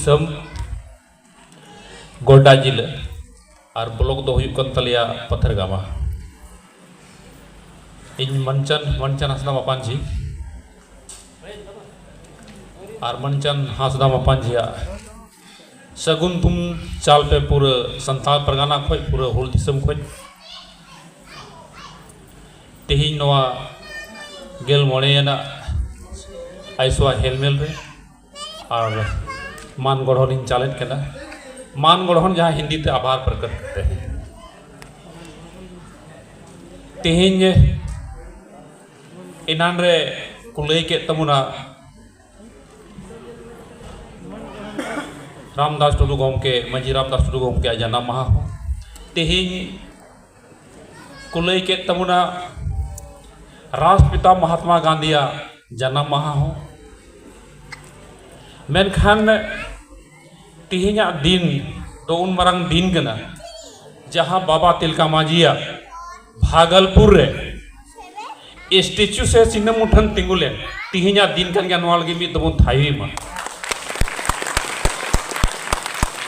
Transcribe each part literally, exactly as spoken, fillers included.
ᱫᱤᱥᱚᱢ ᱜᱚᱰᱰᱟ ᱡᱤᱞᱟᱹ ᱟᱨ ᱵᱞᱚᱠ ᱫᱚ ᱦᱩᱭᱩᱜ ᱠᱟᱱ ᱛᱟᱞᱮᱭᱟ ᱯᱟᱛᱷᱟᱨᱜᱟᱢᱟ᱾ ᱤᱧ ᱢᱟᱱᱪᱟᱱ ᱢᱟᱱᱪᱟᱱ ᱦᱟᱸᱥᱫᱟ ᱢᱟᱯᱟᱱᱡᱷᱤ ᱟᱨ ᱢᱟᱱᱪᱟᱱ ᱦᱟᱸᱥᱫᱟ ᱢᱟᱯᱟᱱᱡᱷᱤᱭᱟᱜ ᱥᱟᱹᱜᱩᱱ ᱛᱩᱢ ᱪᱟᱞ ᱯᱮ ᱯᱩᱨᱟᱹ ᱥᱟᱱᱛᱟᱲ ᱯᱟᱨᱜᱟᱱᱟ ᱠᱷᱚᱡ, ᱯᱩᱨᱟᱹ ᱦᱩᱞ ᱫᱤᱥᱚᱢ ᱠᱷᱚᱡ᱾ ᱛᱮᱦᱮᱧ ᱱᱚᱣᱟ ᱜᱮᱞ ᱢᱚᱬᱮ ᱟᱱᱟᱜ ᱟᱭᱥᱣᱟ ᱦᱮᱞᱢᱮᱞ ᱨᱮ ᱟᱨ ᱢᱟᱱ ᱜᱚᱲᱦᱚᱱᱤᱧ ᱪᱟᱞᱮᱫ ᱠᱟᱱᱟ᱾ ᱢᱟᱱ ᱜᱚᱲᱦᱚᱱ, ᱡᱟᱦᱟᱸ ᱦᱤᱱᱫᱤ ᱛᱮ ᱟᱵᱷᱟᱨ ᱯᱨᱚᱠᱚᱴ ᱠᱟᱛᱮ, ᱛᱮᱦᱮᱧ ᱮᱱᱟᱱ ᱨᱮ ᱠᱚ ᱞᱟᱹᱭ ᱠᱮᱫ ᱛᱟᱵᱚᱱᱟ ᱨᱟᱢᱫᱟᱥ ᱴᱩᱰᱩ ᱜᱚᱢᱠᱮ, ᱢᱟᱹᱡᱷᱤ ᱨᱟᱢᱫᱟᱥ ᱴᱩᱰᱩ ᱜᱚᱢᱠᱮᱭᱟᱜ ᱡᱟᱱᱟᱢ ᱢᱟᱦᱟ ᱦᱚᱸ᱾ ᱛᱮᱦᱮᱧ ᱠᱚ ᱞᱟᱹᱭ ᱠᱮᱫ ᱛᱟᱵᱚᱱᱟ ᱨᱟᱥᱴᱨᱚᱯᱤᱛᱟ ᱢᱚᱦᱟᱛᱢᱟ ᱜᱟᱱᱫᱷᱤᱭᱟᱜ ᱡᱟᱱᱟᱢ ᱢᱟᱦᱟ ᱦᱚᱸ᱾ ᱢᱮᱱᱠᱷᱟᱱ ᱛᱮᱦᱮᱧᱟᱜ ᱫᱤᱱ ᱫᱚ ᱩᱱ ᱢᱟᱨᱟᱝ ᱫᱤᱱ ᱠᱟᱱᱟ, ᱡᱟᱦᱟᱸ ᱵᱟᱵᱟ ᱛᱤᱞᱠᱟ ᱢᱟᱹᱡᱷᱤᱭᱟᱜ ᱵᱷᱟᱜᱚᱞᱯᱩᱨ ᱨᱮ ᱥᱴᱮᱪᱩ ᱥᱮ ᱪᱤᱱᱦᱟᱹ ᱢᱩᱴᱷᱟᱹᱱ ᱛᱤᱸᱜᱩ ᱞᱮᱱ᱾ ᱛᱮᱦᱮᱧᱟᱜ ᱫᱤᱱ ᱠᱟᱱ ᱜᱮᱭᱟ, ᱱᱚᱣᱟ ᱞᱟᱹᱜᱤᱫ ᱢᱤᱫ ᱫᱚᱵᱚᱱ ᱛᱷᱟᱭᱚᱭ ᱢᱟ᱾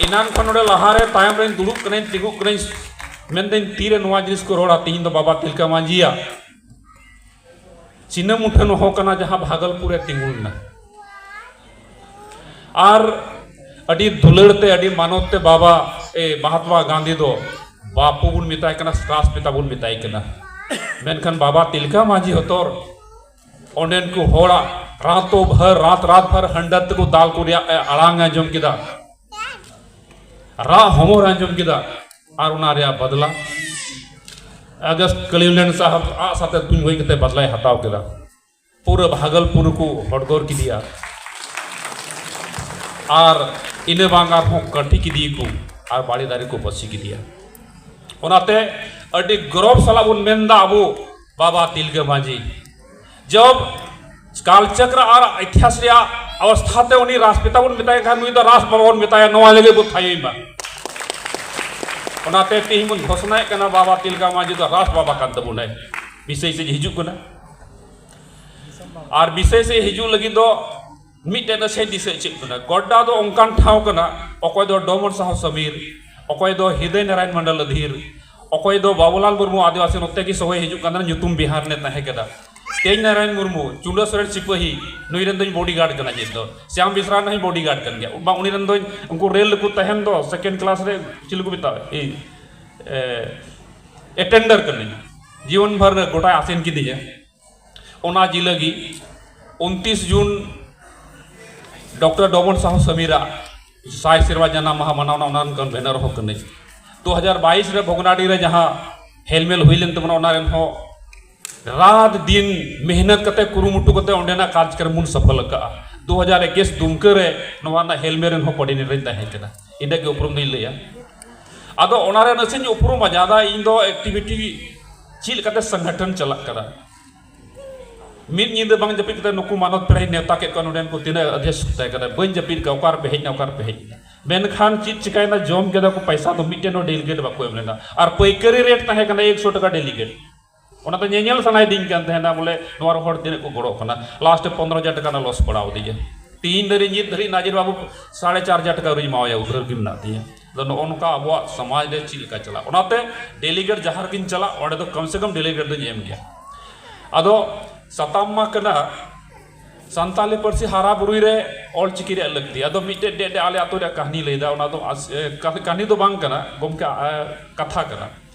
ᱮᱱᱟᱱ ᱠᱷᱚᱱ ᱱᱚᱰᱮ ᱞᱟᱦᱟᱨᱮ ᱛᱟᱭᱚᱢ ᱨᱮᱧ ᱫᱩᱲᱩᱵ ᱠᱟᱹᱱᱟᱹᱧ, ᱛᱤᱸᱜᱩᱜ ᱠᱟᱹᱱᱟᱹᱧ, ᱢᱮᱱᱫᱟᱹᱧ ᱛᱤᱨᱮ ᱱᱚᱣᱟ ᱡᱤᱱᱤᱥ ᱠᱚ ᱨᱚᱲᱟ? ᱛᱮᱦᱮᱧ ᱫᱚ ᱵᱟᱵᱟ ᱛᱤᱞᱠᱟ ᱢᱟᱹᱡᱷᱤᱭᱟᱜ ᱪᱤᱱᱦᱟᱹ ᱢᱩᱴᱷᱟᱹᱱ ᱦᱚᱸ ᱠᱟᱱᱟ, ᱡᱟᱦᱟᱸ ᱵᱷᱟᱜᱚᱞᱯᱩᱨ ᱨᱮ ᱛᱤᱸᱜᱩ ᱞᱮᱱᱟ᱾ ᱟᱨ ᱟᱹᱰᱤ ᱫᱩᱞᱟᱹᱲ ᱛᱮ, ᱟᱹᱰᱤ ᱢᱟᱱᱚᱛ ᱛᱮ ᱵᱟᱵᱟ, ᱮ, ᱢᱚᱦᱟᱛᱢᱟ ᱜᱟᱱᱫᱷᱤ ᱫᱚ ᱵᱟᱯᱩ ᱵᱚᱱ ᱢᱮᱛᱟᱭ ᱠᱟᱱᱟ, ᱨᱟᱥᱴᱨᱚᱯᱤᱛᱟ ᱵᱚᱱ ᱢᱮᱛᱟᱭ ᱠᱟᱱᱟ᱾ ᱢᱮᱱᱠᱷᱟᱱ ᱵᱟᱵᱟ ᱛᱤᱞᱠᱟ ᱢᱟᱹᱡᱷᱤ ᱦᱚᱛᱚᱨ ᱚᱸᱰᱮᱱ ᱠᱚ ᱦᱚᱲᱟᱜ ᱨᱟᱛᱚ ᱵᱷᱟᱨ, ᱨᱟᱛ ᱨᱟᱛ ᱵᱷᱟᱨ ᱦᱟᱱᱰᱟᱨ ᱛᱮᱠᱚ ᱫᱟᱞ ᱠᱚ ᱨᱮᱭᱟᱜ ᱮ ᱟᱲᱟᱝ ᱟᱸᱡᱚᱢ ᱠᱮᱫᱟ, ᱨᱟᱜ ᱦᱚᱢᱚᱨ ᱟᱸᱡᱚᱢ ᱠᱮᱫᱟ, ᱟᱨ ᱚᱱᱟ ᱨᱮᱭᱟᱜ ᱵᱟᱫᱞᱟ ᱟᱜᱟᱥᱴ ᱠᱞᱤᱣᱞᱮᱱᱰ ᱥᱟᱦᱟᱵ ᱟᱜ ᱥᱟᱛᱮ ᱛᱩᱧ ᱦᱩᱭ ᱠᱟᱛᱮ ᱵᱟᱫᱞᱟᱭ ᱦᱟᱛᱟᱣ ᱠᱮᱫᱟ᱾ ᱯᱩᱨᱟᱹ ᱵᱷᱟᱜᱚᱞᱯᱩᱨ ᱠᱚ ᱦᱚᱰᱜᱚᱨ ᱠᱮᱫᱮᱭᱟ ᱟᱨ ᱤᱱᱟᱹ ᱵᱟᱝ ᱟᱨᱦᱚᱸ ᱠᱟᱹᱴᱤ ᱠᱮᱫᱮᱭᱟᱠᱚ ᱟᱨ ᱵᱟᱲᱮ ᱫᱟᱨᱮ ᱠᱚ ᱯᱟᱹᱥᱤ ᱠᱮᱫᱮᱭᱟ᱾ ᱚᱱᱟᱛᱮ ᱟᱹᱰᱤ ᱜᱚᱨᱚᱵᱽ ᱥᱟᱞᱟᱜ ᱵᱚᱱ ᱢᱮᱱᱫᱟ ᱟᱵᱚ ᱵᱟᱵᱟ ᱛᱤᱞᱠᱟᱹ ᱢᱟᱹᱡᱷᱤ, ᱡᱚᱵ ᱠᱟᱞᱪᱟᱨ ᱟᱨ ᱤᱛᱤᱦᱟᱥ ᱨᱮᱭᱟᱜ ᱚᱵᱚᱥᱛᱷᱟ ᱛᱮ ᱩᱱᱤ ᱨᱟᱥᱴᱨᱚᱯᱤᱛᱟ ᱵᱚᱱ ᱢᱮᱛᱟᱭ ᱠᱷᱟᱱ, ᱱᱩᱭ ᱫᱚ ᱨᱟᱥ ᱵᱟᱵᱟ ᱵᱚᱱ ᱢᱮᱛᱟᱭᱟ, ᱱᱚᱣᱟ ᱞᱟᱹᱜᱤᱫ ᱵᱚᱱ ᱛᱷᱟᱭᱚᱭ ᱢᱟ᱾ ᱚᱱᱟᱛᱮ ᱛᱮᱦᱮᱧ ᱵᱚᱱ ᱜᱷᱳᱥᱚᱱᱟᱭᱮᱫ ᱠᱟᱱᱟ, ᱵᱟᱵᱟ ᱛᱤᱞᱠᱟ ᱢᱟᱹᱡᱷᱤ ᱫᱚ ᱨᱟᱥ ᱵᱟᱵᱟ ᱠᱟᱱ ᱛᱟᱵᱚᱱᱟᱭ᱾ ᱵᱤᱥᱚᱭ ᱥᱮᱫ ᱦᱤᱡᱩᱜ ᱠᱟᱱᱟ᱾ ᱟᱨ ᱵᱤᱥᱚᱭ ᱥᱮᱫ ᱦᱤᱡᱩᱜ ᱞᱟᱹᱜᱤᱫ ᱫᱚ ᱢᱤᱫᱴᱮᱱ ᱥᱮ ᱫᱤᱥᱟᱹ ᱪᱮᱫ ᱠᱟᱱᱟ, ᱜᱚᱰᱰᱟ ᱫᱚ ᱚᱱᱠᱟᱱ ᱴᱷᱟᱶ ᱠᱟᱱᱟ, ᱚᱠᱚᱭ ᱫᱚ ᱰᱚᱢᱚᱱ ᱥᱟᱦᱚ ᱥᱟᱢᱤᱨ, ᱚᱠᱚᱭ ᱫᱚ ᱦᱤᱫᱟᱹᱭ ᱱᱟᱨᱟᱭᱚᱱ ᱢᱚᱱᱰᱚᱞ ᱟᱫᱷᱤᱨ, ᱚᱠᱚᱭ ᱫᱚ ᱵᱟᱵᱩᱞᱟᱞ ᱢᱩᱨᱢᱩ ᱟᱹᱫᱤᱵᱟᱹᱥᱤ ᱱᱚᱛᱮ ᱜᱮ ᱥᱚᱦᱚᱭ ᱦᱤᱡᱩᱜ ᱠᱟᱱ ᱛᱟᱦᱮᱱᱟ, ᱧᱩᱛᱩᱢ ᱵᱤᱦᱟᱨ ᱨᱮ ᱛᱟᱦᱮᱸ ᱠᱟᱱᱟ᱾ ᱛᱮᱡᱽ ᱱᱟᱨᱟᱭᱚᱱ ᱢᱩᱨᱢᱩ, ᱪᱩᱱᱰᱟᱹ ᱥᱚᱨᱮᱱ ᱥᱤᱯᱟᱹᱦᱤ, ᱱᱩᱭ ᱨᱮᱱ ᱫᱚᱧ ᱵᱚᱰᱤᱜᱟᱨᱰ ᱠᱟᱱᱟ ᱪᱮᱫ ᱫᱚ, ᱥᱭᱟᱢ ᱵᱤᱥᱨᱟ ᱨᱮᱱ ᱦᱚᱸᱧ ᱵᱚᱰᱤᱜᱟᱨᱰ ᱠᱟᱱ ᱜᱮᱭᱟ᱾ ᱵᱟᱝ, ᱩᱱᱤ ᱨᱮᱱ ᱫᱚᱧ, ᱩᱱᱠᱩ ᱨᱮᱞ ᱨᱮᱠᱚ ᱛᱟᱦᱮᱱ ᱫᱚ, ᱥᱮᱠᱮᱱᱰ ᱠᱞᱟᱥ ᱨᱮ ᱪᱮᱫ ᱠᱚ ᱢᱮᱛᱟᱜᱼᱟ, ᱮᱴᱮᱱᱰᱟᱨ ᱠᱟᱹᱱᱟᱹᱧ᱾ ᱡᱤᱭᱚᱱ ᱵᱷᱳᱨ ᱜᱚᱴᱟᱭ ᱟᱥᱮᱱ ᱠᱤᱫᱤᱧᱟ᱾ ᱚᱱᱟ ᱡᱤᱞᱟᱹ ᱜᱮ ᱩᱱᱛᱤᱥ ᱡᱩᱱ ᱰᱚᱠᱴᱚᱨ ᱰᱚᱢᱚᱱ ᱥᱟᱦᱚ ᱥᱟᱢᱤᱨᱟᱜ ᱥᱟᱭ ᱥᱮᱨᱢᱟ ᱡᱟᱱᱟᱢ ᱢᱟᱦᱟ ᱢᱟᱱᱟᱣ ᱨᱮᱱᱟᱜ ᱚᱱᱟ ᱨᱮᱱ ᱠᱟᱱ ᱵᱮᱱᱟᱨ ᱦᱚᱸ ᱠᱟᱹᱱᱟᱹᱧ᱾ ᱫᱩ ᱦᱟᱡᱟᱨ ᱵᱟᱭᱤᱥ ᱨᱮ ᱵᱷᱚᱜᱽᱱᱟᱰᱤ ᱨᱮ ᱡᱟᱦᱟᱸ ᱦᱮᱞᱢᱮᱞ ᱦᱩᱭ ᱞᱮᱱ ᱛᱟᱵᱚᱱᱟ, ᱚᱱᱟ ᱨᱮᱱ ᱦᱚᱸ ᱨᱟᱛ ᱫᱤᱱ ᱢᱮᱦᱱᱚᱛ ᱠᱟᱛᱮ, ᱠᱩᱨᱩᱢᱩᱴᱩ ᱠᱟᱛᱮ ᱚᱸᱰᱮᱱᱟᱜ ᱠᱟᱨᱡᱚᱠᱨᱚᱢ ᱵᱚᱱ ᱥᱚᱯᱷᱚᱞ ᱟᱠᱟᱫᱼᱟ᱾ ᱫᱩ ᱦᱟᱡᱟᱨ ᱮᱠᱩᱥ ᱫᱩᱢᱠᱟᱹ ᱨᱮ ᱱᱚᱣᱟ ᱨᱮᱱᱟᱜ ᱦᱮᱞᱢᱮᱞ ᱨᱮᱱ ᱦᱚᱸ ᱠᱚᱨᱰᱤᱱᱮᱴᱚᱨ ᱤᱧ ᱛᱟᱦᱮᱸ ᱠᱟᱱᱟ᱾ ᱤᱱᱟᱹᱜ ᱜᱮ ᱩᱯᱨᱩᱢ ᱫᱚᱧ ᱞᱟᱹᱭᱟ᱾ ᱟᱫᱚ ᱚᱱᱟ ᱨᱮ ᱱᱟᱥᱮᱧ ᱩᱯᱨᱩᱢᱟ, ᱡᱟᱫᱟ ᱤᱧ ᱫᱚ ᱮᱠᱴᱤᱵᱷᱤᱴᱤ ᱪᱮᱫ ᱞᱮᱠᱟᱛᱮ ᱥᱚᱝᱜᱚᱴᱷᱚᱱ ᱪᱟᱞᱟᱜ ᱠᱟᱱᱟ᱾ ᱢᱤᱫ ᱧᱤᱫᱟᱹ ᱵᱟᱝ ᱡᱟᱹᱯᱤᱫ ᱠᱟᱛᱮ ᱱᱩᱠᱩ ᱢᱟᱱᱚᱛ ᱯᱮᱲᱟᱧ ᱱᱮᱣᱛᱟ ᱠᱮᱫ ᱠᱚᱣᱟ, ᱱᱚᱰᱮᱱ ᱠᱚ ᱛᱤᱱᱟᱹᱜ ᱟᱫᱷᱮᱥ ᱛᱟᱦᱮᱸ ᱠᱟᱱᱟ, ᱵᱟᱹᱧ ᱡᱟᱹᱯᱤᱫ ᱠᱟᱜᱼᱟ, ᱚᱠᱟ ᱨᱮᱯᱮ ᱦᱮᱡ ᱮᱱᱟ, ᱚᱠᱟ ᱨᱮᱯᱮ ᱦᱮᱡ ᱮᱱᱟ᱾ ᱢᱮᱱᱠᱷᱟᱱ ᱪᱮᱫ ᱪᱤᱠᱟᱹᱭᱮᱱᱟ, ᱡᱚᱢ ᱠᱮᱫᱟ ᱠᱚ, ᱯᱚᱭᱥᱟ ᱫᱚ ᱢᱤᱫᱴᱮᱱ ᱦᱚᱸ ᱰᱮᱞᱤᱜᱮᱴ ᱵᱟᱠᱚ ᱮᱢ ᱞᱮᱱᱟ᱾ ᱟᱨ ᱯᱟᱹᱭᱠᱟᱹᱨᱤ ᱨᱮᱴ ᱛᱟᱦᱮᱸ ᱠᱟᱱᱟ ᱮᱠᱥᱚ ᱴᱟᱠᱟ ᱰᱮᱞᱤᱜᱮᱴ᱾ ᱚᱱᱟ ᱫᱚ ᱧᱮᱧᱮᱞ ᱥᱟᱱᱟᱭᱮᱫᱤᱧ ᱠᱟᱱ ᱛᱟᱦᱮᱱᱟ ᱵᱚᱞᱮ ᱱᱚᱣᱟ ᱨᱮ ᱦᱚᱲ ᱛᱤᱱᱟᱹᱜ ᱠᱚ ᱜᱚᱲᱚᱜ ᱠᱟᱱᱟ᱾ ᱞᱟᱥᱴ ᱨᱮ ᱯᱚᱱᱨᱚ ᱦᱟᱡᱟᱨ ᱴᱟᱠᱟ ᱨᱮᱱᱟᱜ ᱞᱚᱥ ᱯᱟᱲᱟᱣ ᱟᱹᱫᱤᱧᱟ᱾ ᱛᱤᱦᱤᱧ ᱫᱷᱟᱹᱨᱤᱡ, ᱱᱤᱛ ᱫᱷᱟᱹᱨᱤᱡ ᱱᱟᱡᱤᱨ ᱵᱟᱹᱵᱩ ᱥᱟᱲᱮ ᱪᱟᱨ ᱦᱟᱡᱟᱨ ᱴᱟᱠᱟ ᱟᱹᱣᱨᱤᱧ ᱮᱢᱟᱣᱟᱭᱟ, ᱩᱫᱷᱟᱹᱨ ᱜᱮ ᱢᱮᱱᱟᱜ ᱛᱤᱧᱟ᱾ ᱟᱫᱚ ᱱᱚᱜᱼᱚ ᱱᱚᱝᱠᱟ ᱟᱵᱚᱣᱟᱜ ᱥᱚᱢᱟᱡᱽ ᱨᱮ ᱪᱮᱫ ᱞᱮᱠᱟ ᱪᱟᱞᱟᱜ, ᱚᱱᱟᱛᱮ ᱰᱮᱞᱤᱜᱮᱴ ᱡᱟᱦᱟᱸ ᱨᱮᱜᱤᱧ ᱪᱟᱞᱟᱜ, ᱚᱸᱰᱮ ᱫᱚ ᱠᱚᱢ ᱥᱮ ᱠᱚᱢ ᱰᱮᱞᱤᱜᱮᱴ ᱫᱚᱧ ᱮᱢ ᱜᱮᱭᱟ᱾ ᱟᱫᱚ ᱥᱟᱛᱟᱢ ᱢᱟ ᱠᱟᱱᱟ ᱥᱟᱱᱛᱟᱞᱤ ᱯᱟᱹᱨᱥᱤ ᱦᱟᱨᱟ ᱵᱩᱨᱩᱭ ᱨᱮ ᱚᱞ ᱪᱤᱠᱤ ᱨᱮᱭᱟᱜ ᱞᱟᱹᱠᱛᱤ᱾ ᱟᱫᱚ ᱢᱤᱫᱴᱮᱡ ᱰᱮ ᱰᱮ ᱟᱞᱮ ᱟᱛᱳ ᱨᱮᱭᱟᱜ ᱠᱟᱹᱦᱱᱤ ᱞᱟᱹᱭᱫᱟ, ᱚᱱᱟ ᱫᱚ ᱟᱥ-, ᱮ, ᱠᱟ-, ᱠᱟᱹᱦᱱᱤ ᱫᱚ ᱵᱟᱝ ᱠᱟᱱᱟ ᱜᱚᱢᱠᱮ, ᱟ, ᱠᱟᱛᱷᱟ ᱠᱟᱱᱟ᱾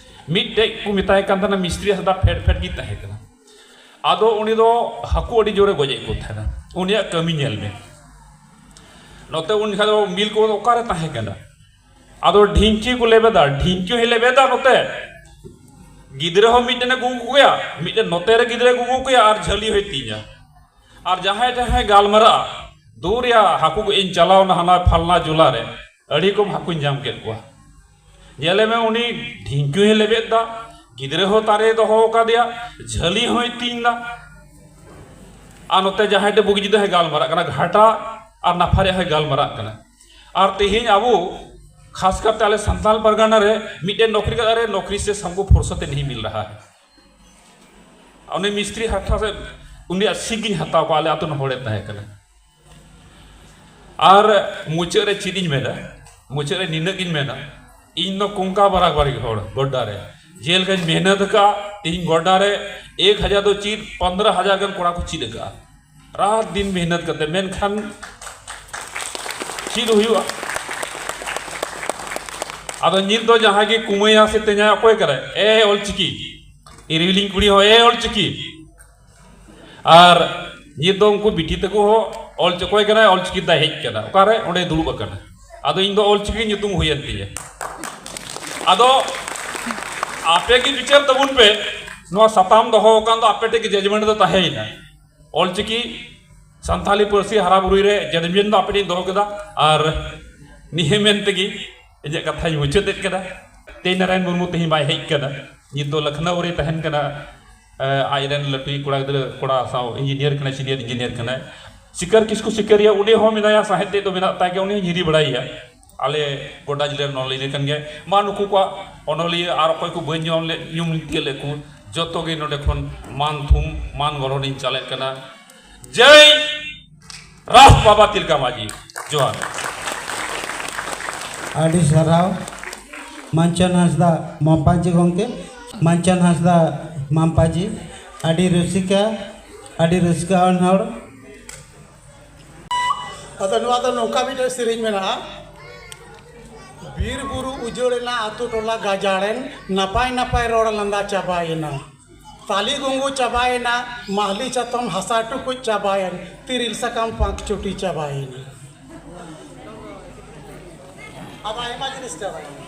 ᱢᱤᱫᱴᱮᱡ ᱠᱚ ᱢᱮᱛᱟᱭ ᱠᱟᱱ ᱛᱟᱦᱮᱱᱟ ᱢᱤᱥᱛᱨᱤ ᱦᱟᱸᱥᱫᱟ, ᱯᱷᱮᱰ ᱯᱷᱮᱰ ᱜᱮ ᱛᱟᱦᱮᱸ ᱠᱟᱱᱟ᱾ ᱟᱫᱚ ᱩᱱᱤ ᱫᱚ ᱦᱟᱹᱠᱩ ᱟᱹᱰᱤ ᱡᱳᱨᱮ ᱜᱚᱡᱮᱫ ᱠᱚ ᱛᱟᱦᱮᱱᱟ᱾ ᱩᱱᱤᱭᱟᱜ ᱠᱟᱹᱢᱤ ᱧᱮᱞ ᱢᱮ᱾ ᱱᱚᱛᱮ ᱩᱱ ᱡᱚᱠᱷᱟᱡ ᱫᱚ ᱢᱤᱞ ᱠᱚ ᱚᱠᱟᱨᱮ ᱛᱟᱦᱮᱸ ᱠᱟᱱᱟ? ᱟᱫᱚ ᱰᱷᱤᱝᱠᱤ ᱠᱚ ᱞᱮᱵᱮᱫᱟ, ᱰᱷᱤᱝᱠᱤ ᱦᱚᱸᱭ ᱞᱮᱵᱮᱫᱟ ᱱᱚᱛᱮ᱾ ᱜᱤᱫᱽᱨᱟᱹ ᱦᱚᱸ ᱢᱤᱫᱴᱮᱱᱮ ᱜᱩᱜᱩ ᱠᱚᱜᱮᱭᱟ, ᱢᱤᱫᱴᱮᱱ ᱱᱚᱛᱮ ᱨᱮ ᱜᱤᱫᱽᱨᱟᱹᱭ ᱜᱩᱜᱩ ᱠᱚᱜᱮᱭᱟ ᱟᱨ ᱡᱷᱟᱹᱞᱤ ᱦᱚᱸᱭ ᱛᱤᱧᱟ᱾ ᱟᱨ ᱡᱟᱦᱟᱸᱭ ᱡᱟᱦᱟᱸᱭ ᱜᱟᱞᱢᱟᱨᱟᱜᱼᱟ, "ᱫᱩᱨ ᱭᱟ, ᱦᱟᱹᱠᱩ ᱜᱚᱡ ᱤᱧ ᱪᱟᱞᱟᱣ ᱱᱟ ᱦᱟᱱᱟ ᱯᱷᱟᱞᱱᱟ ᱡᱚᱞᱟ ᱨᱮ, ᱟᱹᱰᱤ ᱠᱚᱢ ᱦᱟᱹᱠᱩᱧ ᱧᱟᱢ ᱠᱮᱫ ᱠᱚᱣᱟ᱾" ᱧᱮᱞᱮ ᱢᱮ, ᱩᱱᱤ ᱰᱷᱤᱝᱠᱤ ᱦᱚᱸᱭ ᱞᱮᱵᱮᱫ ᱫᱟ, ᱜᱤᱫᱽᱨᱟᱹ ᱦᱚᱸ ᱛᱟᱨᱮ ᱫᱚᱦᱚ ᱟᱠᱟᱫᱮᱭᱟ, ᱡᱷᱟᱹᱞᱤ ᱦᱚᱸᱭ ᱛᱤᱧ ᱫᱟ᱾ ᱟᱨ ᱱᱚᱛᱮ ᱡᱟᱦᱟᱸᱭ ᱴᱷᱮᱱ ᱵᱩᱜᱤ ᱡᱩᱫᱟᱹ ᱦᱚᱸᱭ ᱜᱟᱞᱢᱟᱨᱟᱜ ᱠᱟᱱᱟ, ᱜᱷᱟᱴᱟ ᱟᱨ ᱱᱟᱯᱷᱟ ᱨᱮᱭᱟᱜ ᱦᱚᱸᱭ ᱜᱟᱞᱢᱟᱨᱟᱜ ᱠᱟᱱᱟ᱾ ᱟᱨ ᱛᱮᱦᱮᱧ ᱟᱵᱚ, ᱠᱷᱟᱥ ᱠᱟᱨᱛᱮ ᱟᱞᱮ ᱥᱟᱱᱛᱟᱞ ᱯᱟᱨᱜᱟᱱᱟ ᱨᱮ ᱢᱤᱫᱴᱮᱱ ᱱᱚᱠᱨᱤ ᱠᱟᱛᱮ ᱨᱮ ᱱᱚᱠᱨᱤ ᱥᱮ ᱥᱟᱢᱠᱩ ᱯᱷᱩᱨᱥᱚᱛ ᱱᱤᱦᱤ ᱢᱤᱞ ᱨᱟᱦᱟ ᱦᱟᱭ᱾ ᱩᱱᱤ ᱢᱤᱥᱛᱨᱤ ᱦᱟᱴᱷᱟ ᱥᱮ ᱩᱱᱤᱭᱟᱜ ᱥᱤᱠ ᱤᱧ ᱦᱟᱛᱟᱣ ᱠᱚᱣᱟ, ᱟᱞᱮ ᱟᱛᱳ ᱨᱮᱱ ᱦᱚᱲᱮ ᱛᱟᱦᱮᱸ ᱠᱟᱱᱟ᱾ ᱟᱨ ᱢᱩᱪᱟᱹᱫ ᱨᱮ ᱪᱮᱫ ᱤᱧ ᱢᱮᱱᱟ? ᱢᱩᱪᱟᱹᱫ ᱨᱮ ᱱᱤᱱᱟᱹᱜ ᱜᱤᱧ ᱢᱮᱱᱟ, ᱤᱧ ᱫᱚ ᱠᱚᱝᱠᱟ ᱵᱟᱨᱟᱠ ᱵᱟᱨᱤᱠ ᱦᱚᱲ ᱜᱚᱰᱰᱟ ᱨᱮ᱾ ᱡᱮ ᱞᱮᱠᱟᱧ ᱢᱮᱦᱱᱚᱛ ᱟᱠᱟᱫᱼᱟ, ᱛᱮᱦᱮᱧ ᱜᱚᱰᱰᱟ ᱨᱮ ᱮᱠ ᱦᱟᱡᱟᱨ ᱫᱚ ᱪᱮᱫ, ᱯᱚᱱᱫᱽᱨᱚ ᱦᱟᱡᱟᱨ ᱜᱟᱱ ᱠᱚᱲᱟ ᱠᱚ ᱪᱮᱫ ᱟᱠᱟᱫᱼᱟ ᱨᱟᱛ ᱫᱤᱱ ᱢᱮᱦᱱᱚᱛ ᱠᱟᱛᱮ, ᱢᱮᱱᱠᱷᱟᱱ ᱪᱮᱫ ᱦᱩᱭᱩᱜᱼᱟ? ᱟᱫᱚ ᱱᱤᱛ ᱫᱚ ᱡᱟᱦᱟᱸᱭ ᱜᱮ ᱠᱩᱢᱟᱹᱭᱟ ᱥᱮ ᱛᱮᱧᱟᱭᱟ, ᱚᱠᱚᱭ ᱠᱟᱱᱟᱭ? ᱮ ᱚᱞᱪᱤᱠᱤ, ᱤᱨᱤᱞᱤᱧ ᱠᱩᱲᱤ ᱦᱚᱸ ᱮ ᱚᱞᱪᱤᱠᱤ᱾ ᱟᱨ ᱱᱤᱛ ᱫᱚ ᱩᱱᱠᱩ ᱵᱤᱴᱤ ᱛᱟᱠᱚ ᱦᱚᱸ ᱚᱞ ᱪᱚᱠᱚᱭ ᱠᱟᱱᱟᱭ, ᱚᱞᱪᱤᱠᱤ ᱫᱟᱭ ᱦᱮᱡ ᱠᱟᱱᱟ, ᱚᱠᱟᱨᱮ? ᱚᱸᱰᱮ ᱫᱩᱲᱩᱵ ᱟᱠᱟᱱᱟ᱾ ᱟᱫᱚ ᱤᱧ ᱫᱚ ᱚᱞᱪᱤᱠᱤ ᱧᱩᱛᱩᱢ ᱦᱩᱭᱮᱱ ᱛᱤᱧᱟᱹ᱾ ᱟᱫᱚ ᱟᱯᱮ ᱜᱮ ᱵᱤᱪᱟᱹᱨ ᱛᱟᱵᱚᱱ ᱯᱮ, ᱱᱚᱣᱟ ᱥᱟᱛᱟᱢ ᱫᱚᱦᱚ ᱟᱠᱟᱱ ᱫᱚ ᱟᱯᱮ ᱴᱷᱮᱱ ᱜᱮ judgement ᱫᱚ ᱛᱟᱦᱮᱸᱭᱮᱱᱟ᱾ ᱚᱞᱪᱤᱠᱤ ᱥᱟᱱᱛᱟᱞᱤ ᱯᱟᱹᱨᱥᱤ ᱦᱟᱨᱟ ᱵᱩᱨᱩᱭ ᱨᱮ judgement ᱫᱚ ᱟᱯᱮ ᱴᱷᱮᱱ ᱫᱚᱦᱚ ᱠᱮᱫᱟ᱾ ᱟᱨ ᱱᱤᱭᱟᱹ ᱢᱮᱱ ᱛᱮᱜᱮ ᱤᱧᱟᱹᱜ ᱠᱟᱛᱷᱟᱧ ᱢᱩᱪᱟᱹᱫ ᱮᱫ ᱠᱟᱱᱟ᱾ ᱛᱮᱡᱽ ᱱᱟᱨᱟᱭᱚᱱ ᱢᱩᱨᱢᱩ ᱛᱮᱦᱮᱧ ᱵᱟᱭ ᱦᱮᱡ ᱠᱟᱱᱟ, ᱱᱤᱛ ᱫᱚ ᱞᱚᱠᱷᱱᱚᱣ ᱨᱮ ᱛᱟᱦᱮᱱ ᱠᱟᱱᱟ᱾ ᱟᱡ ᱨᱮᱱ ᱞᱟᱹᱴᱩᱭᱤᱡ ᱠᱚᱲᱟ ᱜᱤᱫᱽᱨᱟᱹ, ᱠᱚᱲᱟ ᱥᱟᱶ engineer ᱠᱟᱱᱟᱭ, senior engineer ᱠᱟᱱᱟᱭ᱾ ᱥᱤᱠᱟᱨ ᱠᱤᱥᱠᱩ ᱥᱤᱠᱟᱹᱨᱤᱭᱟᱹ, ᱩᱱᱤ ᱦᱚᱸ ᱢᱮᱱᱟᱭᱟ, ᱥᱟᱦᱮᱫ ᱛᱮᱫ ᱫᱚ ᱢᱮᱱᱟᱜ ᱛᱟᱭ ᱜᱮᱭᱟ, ᱩᱱᱤ ᱦᱚᱸ ᱧᱤᱨᱤ ᱵᱟᱲᱟᱭᱮᱭᱟ᱾ ᱟᱞᱮ ᱜᱚᱰᱰᱟ ᱡᱮᱞᱟ ᱨᱮᱱ ᱚᱱᱚᱞᱤᱭᱟᱹ ᱠᱟᱱ ᱜᱮᱭᱟᱭ᱾ ᱢᱟ, ᱱᱩᱠᱩ ᱠᱚᱣᱟᱜ ᱚᱱᱚᱞᱤᱭᱟᱹ ᱟᱨ ᱚᱠᱚᱭ ᱠᱚ ᱵᱟᱹᱧ ᱧᱩᱢ ᱞᱮᱫ, ᱧᱩᱢ ᱛᱤᱭᱳᱜ ᱞᱮᱫ ᱠᱚ, ᱡᱚᱛᱚ ᱜᱮ ᱱᱚᱰᱮ ᱠᱷᱚᱱ ᱢᱟᱱ ᱛᱷᱩᱢ, ᱢᱟᱱ ᱜᱚᱲᱦᱚᱱᱤᱧ ᱪᱟᱞᱮᱫ ᱠᱟᱱᱟ᱾ ᱡᱟᱭ ᱨᱟᱥ ᱵᱟᱵᱟ ᱛᱤᱞᱠᱟ ᱢᱟᱹᱡᱷᱤ᱾ ᱡᱚᱦᱟᱨ᱾ ᱟᱹᱰᱤ ᱥᱟᱨᱦᱟᱣ ᱢᱟᱱᱪᱟᱱ ᱦᱟᱸᱥᱫᱟ ᱢᱟᱢᱯᱟᱡᱤ ᱜᱚᱢᱠᱮ, ᱢᱟᱱᱪᱟᱱ ᱦᱟᱸᱥᱫᱟ ᱢᱟᱢᱯᱟᱡᱤ, ᱟᱹᱰᱤ ᱨᱩᱥᱤᱠᱟ, ᱟᱹᱰᱤ ᱨᱟᱹᱥᱠᱟᱹᱣᱟᱱ ᱦᱚᱲ᱾ ᱟᱫᱚ ᱱᱚᱣᱟ ᱫᱚ ᱱᱚᱝᱠᱟ ᱢᱤᱫᱴᱮᱱ ᱥᱮᱨᱮᱧ ᱢᱮᱱᱟᱜᱼᱟ᱾ ᱵᱤᱨ ᱵᱩᱨᱩ ᱩᱡᱟᱹᱲ ᱮᱱᱟ, ᱟᱛᱳ ᱴᱚᱞᱟ ᱜᱟᱡᱟᱲ ᱮᱱ, ᱱᱟᱯᱟᱭ ᱱᱟᱯᱟᱭ ᱨᱚᱲ ᱞᱟᱸᱫᱟ ᱪᱟᱵᱟᱭᱮᱱᱟ᱾ ᱛᱟᱞᱤ ᱜᱩᱸᱜᱩ ᱪᱟᱵᱟᱭᱮᱱᱟ, ᱢᱟᱦᱞᱤ ᱪᱟᱛᱚᱢ ᱦᱟᱥᱟ ᱴᱩᱠᱩᱡ ᱪᱟᱵᱟᱭᱮᱱ, ᱛᱤᱨᱤᱞ ᱥᱟᱠᱟᱢ ᱯᱟᱸᱠ ᱪᱩᱴᱤ ᱪᱟᱵᱟᱭᱮᱱᱟ᱾ ᱟᱫᱚ ᱟᱭᱢᱟ ᱡᱤᱱᱤᱥ ᱪᱟᱵᱟᱭᱮᱱᱟ᱾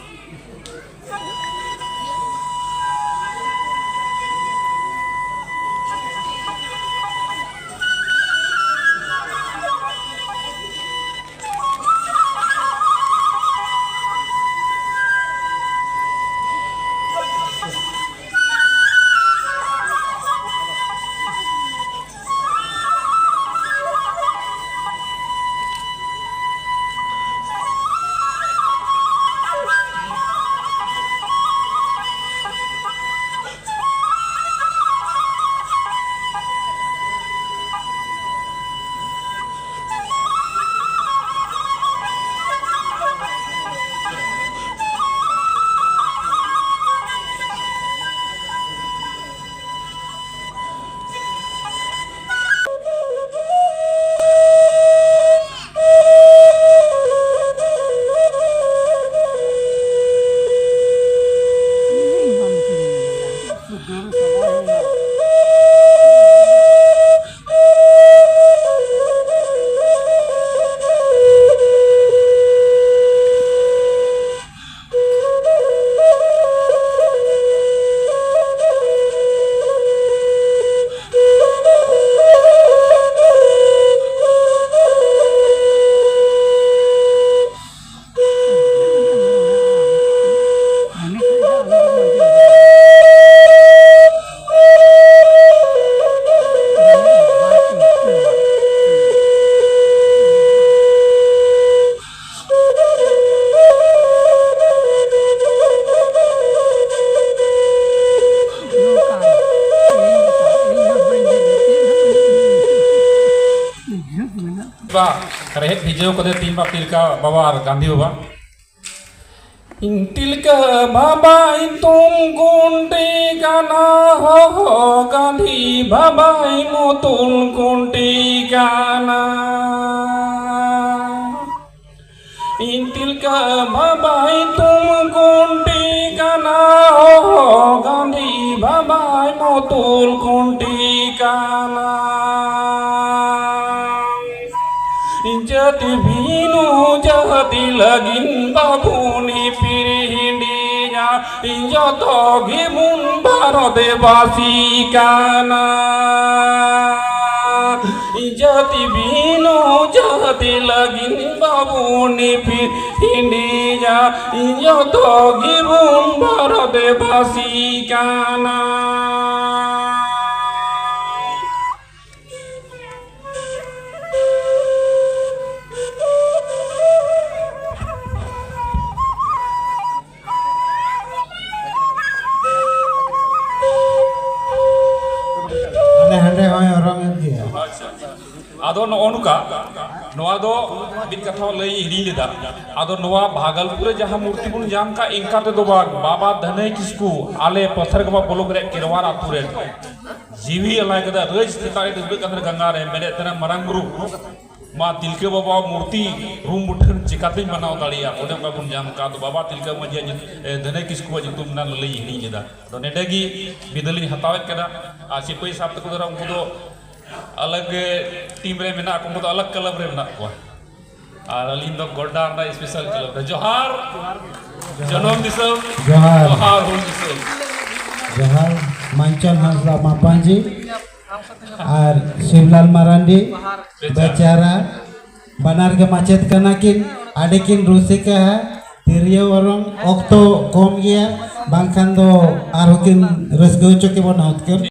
ᱵᱟ, ᱨᱮᱦᱮᱫ ᱵᱷᱤᱡᱟᱹᱣ ᱠᱟᱛᱮ ᱛᱤᱱ ᱵᱟ ᱛᱤᱞᱠᱟ ᱵᱟᱵᱟ ᱟᱨ ᱜᱟᱱᱫᱷᱤ ᱵᱟᱵᱟ᱾ ᱤᱧ ᱛᱤᱞᱠᱟᱹ ᱵᱟᱵᱟ ᱧᱩᱛᱩᱢ ᱠᱩᱱᱴᱤ ᱠᱟᱱᱟ, ᱦᱚᱦᱚ ᱜᱟᱱᱫᱷᱤ ᱵᱟᱵᱟᱭ ᱢᱩᱛᱩᱞ ᱠᱩᱱᱴᱤ ᱠᱟᱱᱟ᱾ ᱤᱧ ᱛᱤᱞᱠᱟᱹ ᱵᱟᱵᱟᱭ ᱧᱩᱛᱩᱢ ᱠᱩᱱᱴᱤ ᱠᱟᱱᱟ, ᱦᱚᱦᱚ ᱜᱟᱱᱫᱷᱤ ᱵᱟᱵᱟᱭ ᱢᱩᱛᱩᱞ ᱠᱩᱱᱴᱤ ᱠᱟᱱᱟ᱾ ᱤᱧ ᱡᱟᱹᱛᱤ ᱵᱤᱱᱩ ᱡᱟᱹᱛᱤ ᱞᱟᱹᱜᱤᱫ ᱵᱟᱵᱩᱱ ᱦᱤᱯᱤᱨ ᱦᱤᱸᱰᱤᱧᱟ, ᱤᱧ ᱡᱚᱛᱚ ᱜᱮᱵᱩᱱ ᱵᱷᱟᱨᱚᱛ ᱵᱟᱥᱤ ᱠᱟᱱᱟ᱾ ᱤᱧ ᱡᱟᱹᱛᱤ ᱵᱤᱱᱩ ᱡᱟᱹᱛᱤ ᱞᱟᱹᱜᱤᱫ ᱵᱟᱵᱩᱱ ᱦᱤᱯᱤᱨ ᱦᱤᱸᱰᱤᱧᱟ, ᱤᱧ ᱡᱚᱛᱚ ᱜᱮᱵᱩᱱ ᱵᱷᱟᱨᱚᱛ ᱵᱟᱥᱤ ᱠᱟᱱᱟ᱾ ᱦᱟᱸᱰᱮ ᱦᱟᱸᱰᱮ ᱦᱚᱸᱭ ᱚᱨᱚᱝ ᱮᱫ ᱜᱮᱭᱟ᱾ ᱟᱫᱚ ᱱᱚᱜᱼᱚ ᱱᱚᱝᱠᱟ, ᱱᱚᱣᱟ ᱫᱚ ᱢᱤᱫ ᱠᱟᱛᱷᱟ ᱞᱟᱹᱭ ᱦᱤᱲᱤᱧ ᱞᱮᱫᱟ᱾ ᱟᱫᱚ ᱱᱚᱣᱟ ᱵᱷᱟᱜᱚᱞᱯᱩᱨ ᱨᱮ ᱡᱟᱦᱟᱸ ᱢᱩᱨᱛᱤ ᱵᱚᱱ ᱧᱟᱢ ᱠᱟᱜ, ᱤᱱᱠᱟ ᱛᱮᱫᱚ ᱵᱟᱝ, ᱵᱟᱵᱟ ᱫᱷᱟᱹᱱᱟᱹᱭ ᱠᱤᱥᱠᱩ, ᱟᱞᱮ ᱯᱚᱛᱷᱮᱨᱜᱚᱢᱟ ᱵᱞᱚᱠ ᱨᱮ ᱠᱮᱨᱣᱟᱨ ᱟᱹᱛᱩ ᱨᱮ ᱡᱤᱣᱤ ᱟᱞᱟᱭ ᱠᱮᱫᱟ, ᱨᱟᱹᱡᱽ ᱪᱮᱛᱟᱱ ᱨᱮ ᱰᱩᱵᱟᱹᱜ ᱠᱟᱱ ᱜᱚᱝᱜᱟ ᱨᱮ, ᱢᱮᱱᱮᱫ ᱛᱟᱦᱮᱱᱟ ᱢᱟᱨᱟᱝ ᱵᱩᱨᱩ, ᱢᱟ ᱛᱤᱞᱠᱟᱹ ᱵᱟᱵᱟ ᱢᱩᱨᱛᱤ ᱨᱩᱢ ᱢᱩᱴᱷᱟᱹᱱ ᱪᱤᱠᱟᱹᱛᱤᱧ ᱵᱮᱱᱟᱣ ᱫᱟᱲᱮᱭᱟᱜᱼᱟ? ᱚᱱᱮ ᱚᱱᱠᱟ ᱵᱚᱱ ᱧᱟᱢ ᱠᱟᱜ ᱫᱚ᱾ ᱵᱟᱵᱟ ᱛᱤᱞᱠᱟᱹ ᱢᱟᱹᱡᱷᱤᱭᱟᱜ ᱧᱩᱛᱩᱢ, ᱮ, ᱫᱷᱟᱹᱱᱟᱹᱭ ᱠᱤᱥᱠᱩᱣᱟᱜ ᱧᱩᱛᱩᱢ ᱨᱮᱱᱟᱜ ᱞᱟᱹᱞᱟᱹᱭ ᱤᱧ ᱦᱤᱲᱤᱧ ᱠᱮᱫᱟ᱾ ᱟᱫᱚ ᱱᱚᱰᱮ ᱜᱮ ᱵᱤᱫᱟᱹᱞᱤᱧ ᱦᱟᱛᱟᱣᱮᱫ ᱠᱟᱱᱟ᱾ ᱟᱨ ᱥᱤᱯᱟᱹᱦᱤ ᱥᱟᱦᱮᱵᱽ ᱛᱟᱠᱚ ᱫᱚ ᱩᱱᱠᱩ ᱫᱚ ᱟᱞᱟᱜᱽ ᱴᱤᱢ ᱨᱮ ᱢᱮᱱᱟᱜ ᱠᱚᱣᱟ, ᱩᱱᱠᱩ ᱫᱚ ᱟᱞᱟᱜᱽ ᱠᱞᱟᱵᱽ ᱨᱮ ᱢᱮᱱᱟᱜ ᱠᱚᱣᱟ᱾ ᱟᱨ ᱟᱹᱞᱤᱧ ᱫᱚ ᱜᱚᱰᱰᱟ ᱨᱮᱱᱟᱜ ᱥᱯᱮᱥᱟᱞ ᱠᱞᱟᱵᱽ ᱨᱮ᱾ ᱡᱚᱦᱟᱨ, ᱡᱚᱱᱚᱢ ᱫᱤᱥᱚᱢ, ᱡᱚᱦᱟᱨ᱾ ᱡᱚᱦᱟᱨ ᱦᱩᱞ ᱫᱤᱥᱚᱢ᱾ ᱡᱚᱦᱟᱨ, ᱢᱟᱱᱪᱚᱱ ᱦᱟᱸᱥᱫᱟ ᱢᱟᱯᱟᱱᱡᱤ ᱟᱨ ᱥᱤᱵᱞᱟᱞ ᱢᱟᱨᱟᱱᱰᱤ, ᱵᱮᱪᱟᱨᱟ᱾ ᱵᱮᱪᱟᱨᱟ, ᱵᱟᱱᱟᱨ ᱜᱮ ᱢᱟᱪᱮᱫ ᱠᱟᱱᱟ ᱠᱤᱱ, ᱟᱹᱰᱤ ᱠᱤᱱ ᱨᱩᱥᱤᱠᱟ᱾ ᱛᱤᱨᱭᱳ ᱚᱨᱚᱝ ᱚᱠᱛᱚ ᱠᱚᱢ ᱜᱮᱭᱟ, ᱵᱟᱝᱠᱷᱟᱱ ᱫᱚ ᱟᱨᱦᱚᱸ ᱠᱤᱱ ᱨᱟᱹᱥᱠᱟᱹ ᱦᱚᱪᱚ ᱠᱮᱵᱚᱱᱟ ᱦᱩᱛᱠᱟᱹᱨ᱾